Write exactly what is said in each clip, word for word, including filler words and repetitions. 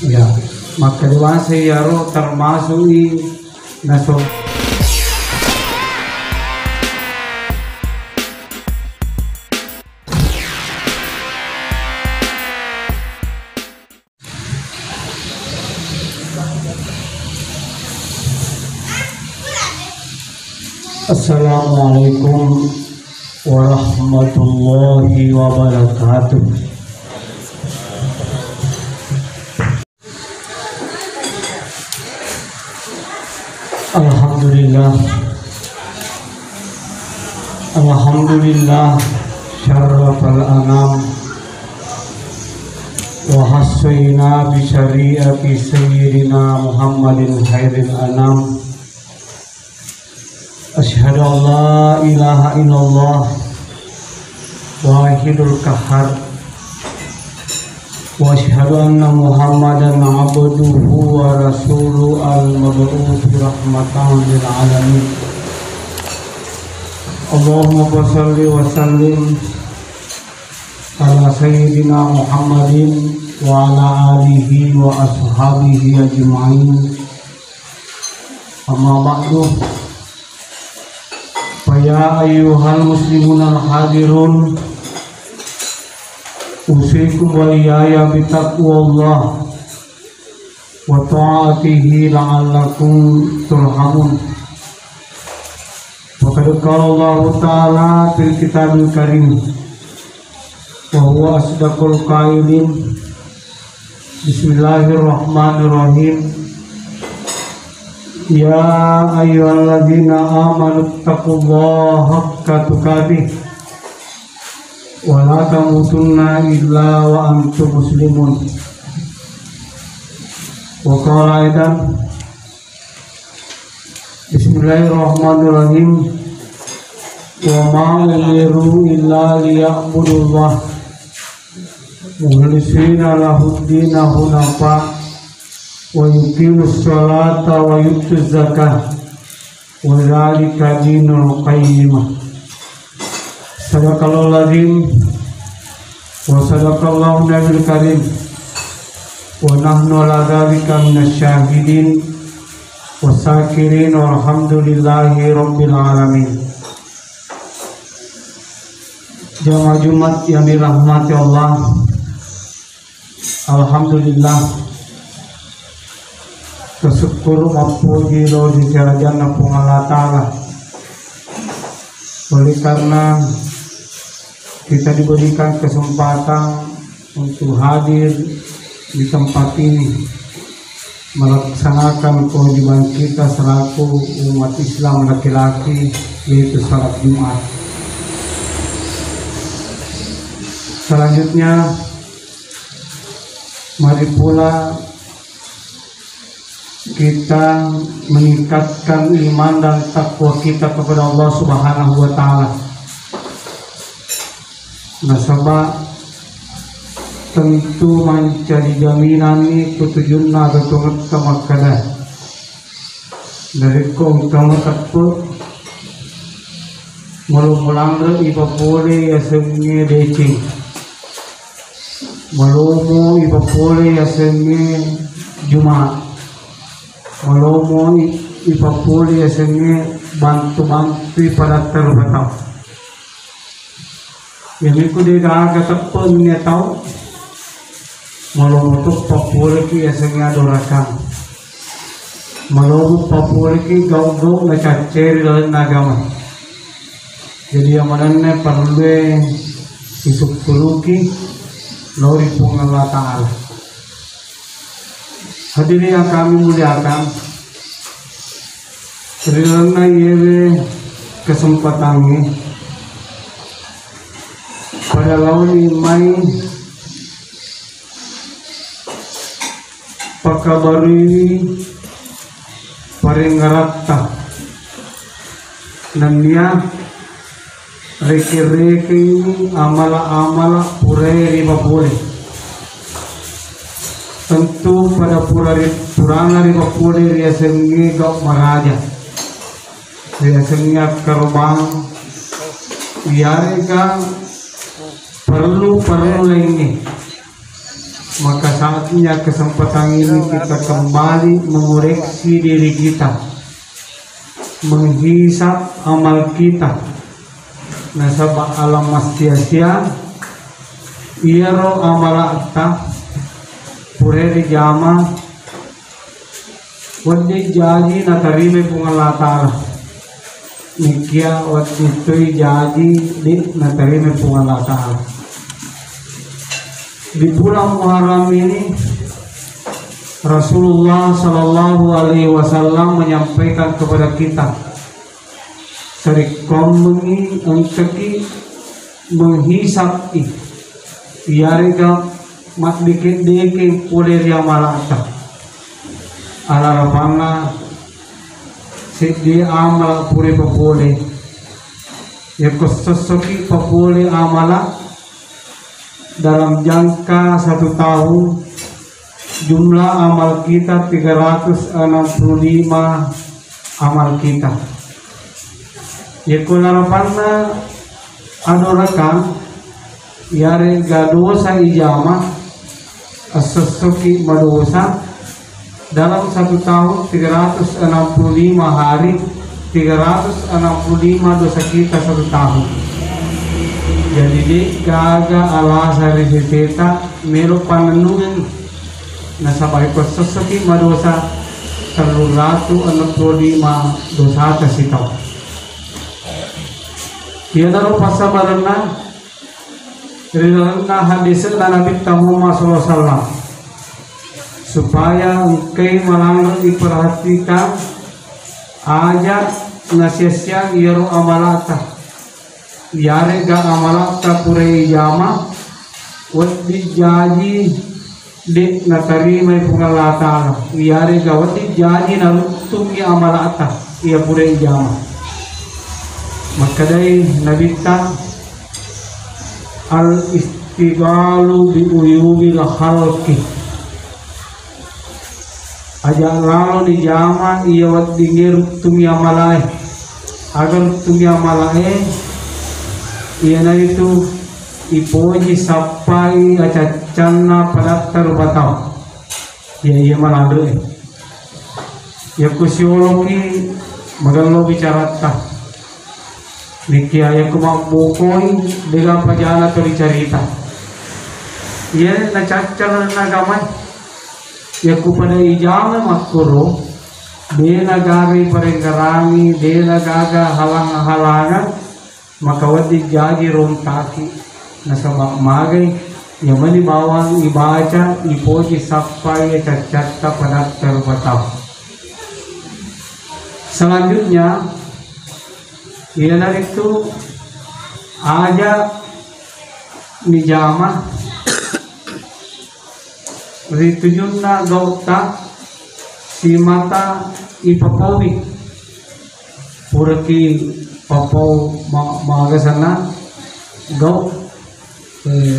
Ya, maka dewasa iyaro termasuk i naso. Assalamualaikum warahmatullahi wabarakatuh. Alhamdulillah. Alhamdulillah syarrafal anam wa hassaina bi syariati sayyidina Muhammadin khairil anam. Asyhadu an la ilaha illallah wahidul qahhar. Wa asyhadu anna Muhammadan abduhu wa rasuluh al-mab'uts rahmatan lil alamin. Allahumma shalli wa sallim ala sayyidina Muhammadin wa ala alihi wa ashabihi ajma'in. Amma ba'du. Fa ya ayyuhal muslimunal hadirun, usikum wa iyaya bitaqwallah wa ta'atihi la'allakum turhamun. Wa qad qala Allahu ta'ala fil kitabil karim, wa huwa asdaqul qailin. Bismillahirrahmanirrahim. Ya ayyuhalladzina amanu taqullaha haqqa tuqatih wa la tamutunna illa wa antum muslimun. Wa qala aidan, Bismillahirrahmanirrahim. Wa ma umiru illa liya'budullah mukhlisina lahuddina hunafa wa yuqimus salata wa yutuz zakah wa dzalika dinul qayyimah. Sadaqallahul azim wa sadaqallahu nabiyul karim wa nahnu ala dzalika minasy syahidin wasyakirin walhamdulillahi rabbil alamin. Jamaah Jumat yang dirahmati Allah, alhamdulillah, tasyukkuru mappuji lao ri serajanna Puang Allah Ta'ala. Oleh karena kita diberikan kesempatan untuk hadir di tempat ini, melaksanakan kewajiban kita selaku umat Islam laki-laki, yaitu salat Jumat. Selanjutnya, mari pula kita meningkatkan iman dan takwa kita kepada Allah Subhanahu wa Ta'ala. Nasaba tentu mancaji jaminanni kutujunna totongetta makkeda, narekko engka mateppe, malomo lanre ipapole yasengnge deceng, malomo ipapole yasengnge Jumat, malomo i-, ipapole yasengnge bantu-bantui padatta rupa tau. Iyamiku de gaga teppenni tau, malomo to papoleki yasengnge adorakang. Malomo papoleki gau-gau nacacceri lalenna agama. Jadi, yamanenna parellue disukkuruki lao ri Puang Allah Ta'ala. Hadirin yang kami muliakan, ri lalenna iyewe kesempatangnge, pada laoni mai pakabaruiwi parengngaratta nennia reke-rekengngi amala-amala purae ripapole. Tentu pada pura ri-, purana ripapole riasengnge gau maraja, riasengnge akkarobang, iyarega parellu-parellu laingnge. Maka saatnya kesempatan ini kita kembali mengoreksi diri kita, menghisap amal kita. Nasaba alam massia-sia, iyaro amala'ta pura rijama, wedding jaji natarimai Puang Allah Ta'ala. Nikia wedding toi jaji de' natarimai Puang Allah Ta'ala. Di bulan Muharram ini, Rasulullah Sallallahu Alaihi Wasallam menyampaikan kepada kita, sarekkoammengngi engkaki menghisap i, iyarega maddeke-deke pole ri amala'ta. Alarapanna seddi amala pura papole. Yakko sessoki papole amala dalam jangka satu tahun, jumlah amal kita tiga ratus enam puluh lima amal kita. Yakko larapanna adorakang, iyarega dosa ijama, assessoki madosa, dalam satu tahun tiga ratus enam puluh lima hari, tiga ratus enam puluh lima dosa kita satu tahun. Jadi, de' gaga alasan ri seteta melo pannennungeng. Nasaba iko sessoki madosa, telluratu enam puluh lima dosata sitaung. Iyanaro passabarenna ri lalenna hadisna Nabitta Muhammad sallallahu alaihi wasallam, supaya engkai malanre diperhatikan aja nasia-sia iyaro amalata. Iyarega amalata pura ijama, wedding jaji de' natarimai Puang Allah Ta'ala. Iyarega wedding jaji naruttungi amalata iya pura ijama. Makkedai Nabitta, al-istighalu bi uyubil khalqi. Aja lalo dijama iya weddingnge ruttungi amalae. Aga ruttungi amalae, iyanaritu ipoji sappai acaccanna padatta rupa tau. Iya, iya maladre. Yakko sioloki magello bicaratta. Nikia yakko mabbokoi, dega pajana to ricarita. Iya nacaccal nagamae. Yakko pada ijama makkoro, de nagaga iparengkarangi, de nagaga halang-halangan, maka wedding jaji rontaki. Nasaba magai, iya mani bawang ibaca, ipoji sappai caccatta padatta rupa tau. Selanjutnya, iyanaritu aja nijama ri tujunna gau'ta simata ipapaui. Puraki papau ma-, magasanna gau', eh,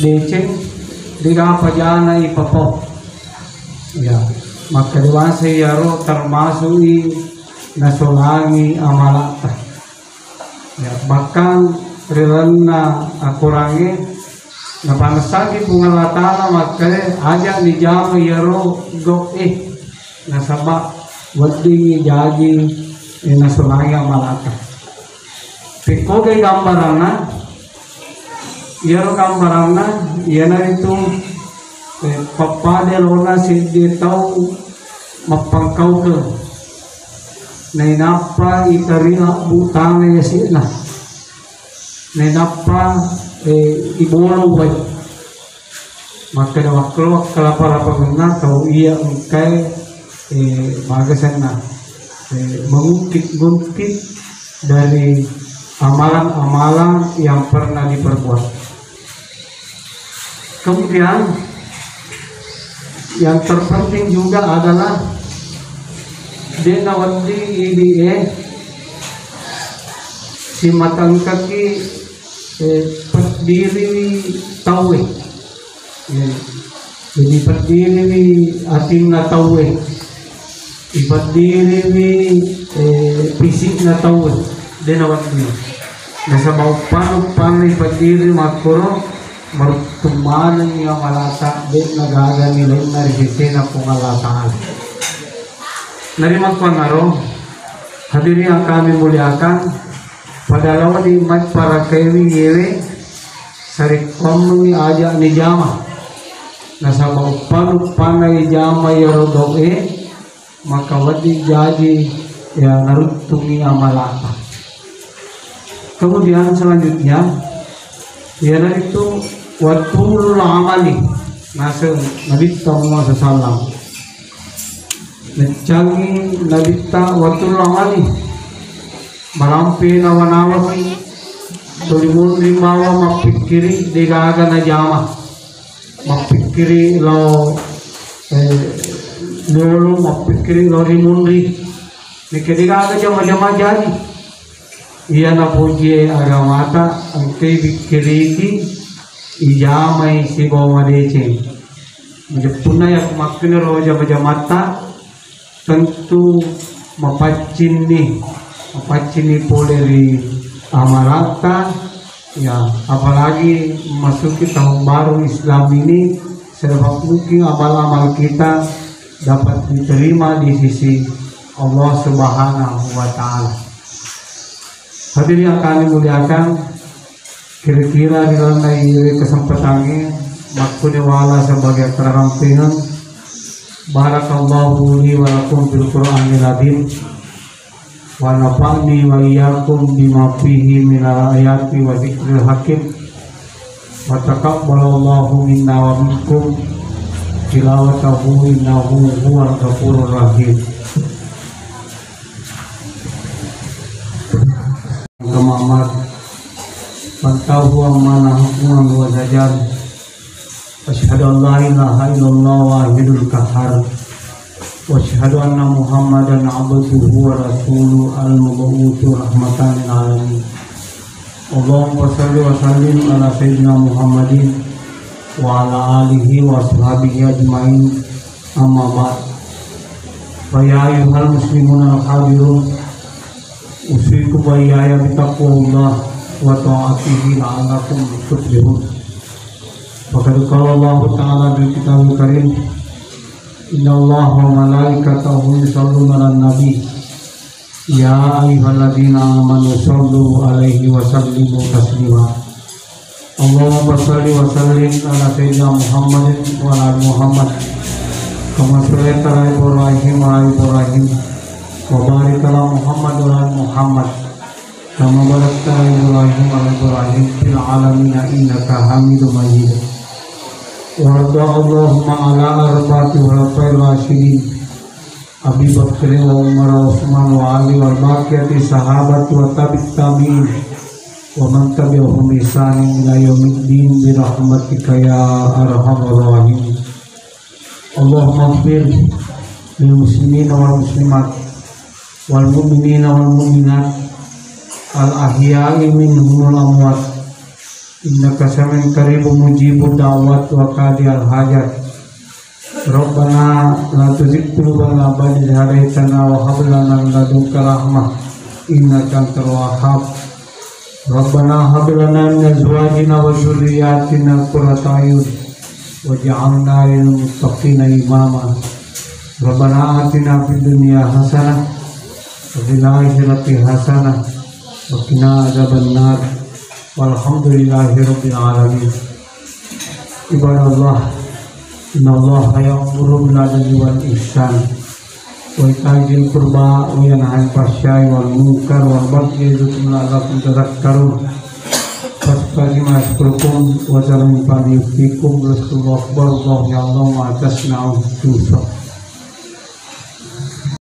deceng, dega pajana ipapau. Ya, maka dewasa iyaro termasuk i nasolangi amalata. Ya, bahkan ri lalenna akorangnge napanessaki Puang Allah Ta'ala makkeda, aja nijama iyaro gau'e, nasaba weddingngi jaji, eh, nasolangi amalata. Pekkogai gambaranna, iyaro gambaranna iyanaritu, eh, pappada lona seddi tau mappangkaukeng. Nainappa itari abbu tana yase'na. Nainappa, eh, ibolo uwai. Makkeda wakkelo wakkalapa-lapangenna tau iya engkae, eh, magasenna, eh, mengungkit-ngungkit dari amalan-amalan yang pernah diperbuat. Kemudian, yang terpenting juga adalah de nawedding idi e simatengkaki, eh, peddiriwi tauwe. Ya. Jadi peddiriwi atinna tauwe. Ipeddiriwi, eh, fisikna tauwe, de nawedding. Nasaba uppanna-uppanna ipeddiri makkoro, Maruttung manengngi amalata, de'na gaga nilainna ri sesena Puang Allah Ta'ala. Narimakkuannaro, hadirin yang kami muliakan, pada laoni mapparakaiwi yewe, sarekkuammengngi aja' nijama. Nasaba' uppa-uppanna ijama iyaro do'e, maka wedding jaji, ya, naruttungngi amalata. Kemudian selanjutnya, iyanaritu watulul amali, naseng Nabitta Muhammad sallallahu alaihi wasallam. Naccangi Nabitta watulul amali, marampe nawa-nawasi, tuli munri mawa mappikkiri degaga najama. Mappikkiri lao, eh, lolo, mappikkiri lao ri munri. Nekke degaga jama-jama jaji. Iya napojie agamata, engkai pikkiriki, ijamai sibawa madeceng. Majeppunna yakko makkuniro jama-jamatta, tentu mapaccinni, mapaccinni pole ri amalatta, ya, apalagi memasuki tahun baru Islam ini, sedapat mungkin amal-amal kita dapat diterima di sisi Allah Subhanahu wa Ta'ala. Hadirin yang kami muliakan, kira-kira ri lalenna iye kesempatangnge makkuni wala sebagai terampingan. Barakallahu li wa lakum fil Qur'anil azim, wa nafa'ni wa iyyakum bima fihi minal ayati wa dzikril hakim. Wa taqabbalallahu minna wa minkum tilawatahu innahu huwal ghafurur rahim. Kama amar, fantahu amma nahakum anhu wa zajar. Asyhadu an la ilaha illallah wahidul qahhar. Wa asyhadu anna Muhammadan abduhu wa rasuluh al-mab'utsu rahmatan lil alamin. Allahumma shalli wa sallim ala sayyidina Muhammadin wa ala alihi wa ashabihi ajmain. Amma ba'd. Fa ya ayyuhal muslimun al-hadirun, usikum wa iyaya bitaqwallah wa ta'atihi la'allakum tuflihun. Faqad qala Allahu ta'ala bil kitabil karim, innallaha wa malaikatahu yusalluna 'alan nabi. Ya ayyuhalladzina amanu sallu 'alaihi wa sallimu taslima. Allahumma shalli wa sallim ala sayyidina Muhammadin wa ala ali Muhammad. Kama shallaita ala Ibrahim wa ala ali Ibrahim. Wa barik ala Muhammad wa ala ali Muhammad. Kama barakta ala Ibrahim wa ala ali Ibrahim fil alamin innaka Hamidum Majid. Warda Allahumma ala arba'ati khulafa'ir rasyidin. Abi Bakr wa Umar wa Utsman wa Ali wal baqiyati sahabati wa tabi'it tabi'in wa man tabi'ahum bi ihsanin ila yaumiddin bi rahmatika ya arhamar rahimin. Allahumma ighfir lil muslimina wal muslimat wal mu'minina wal mu'minat al ahya'i minhum wal amwat innaka sami'un qaribun mujibud da'wat wa qadiyal hajat. Rabbana la tuzigh qulubana ba'da idh hadaytana wa hab lana min ladunka rahmah innaka antal wahhab. Rabbana hab lana min azwajina wa dzurriyyatina qurrata a'yun waj'alna lil muttaqina imama. Rabbana atina fid dunya hasanah wa fil akhirati hasanah wa qina adzabannar. Walhamdulillahi rabbil alamin. Ibadallah, innallaha ya'muru bil adli wal ihsan wa ita'i dzil qurba wa yanha 'anil fahsya'i wal munkar wal bagyi ya'izukum la'allakum tadzakkarun. Fastaqimu yadzkurkum wa tallahi fadli yutikum. Allahu akbar, Allahu ya'lamu ma tasna'un.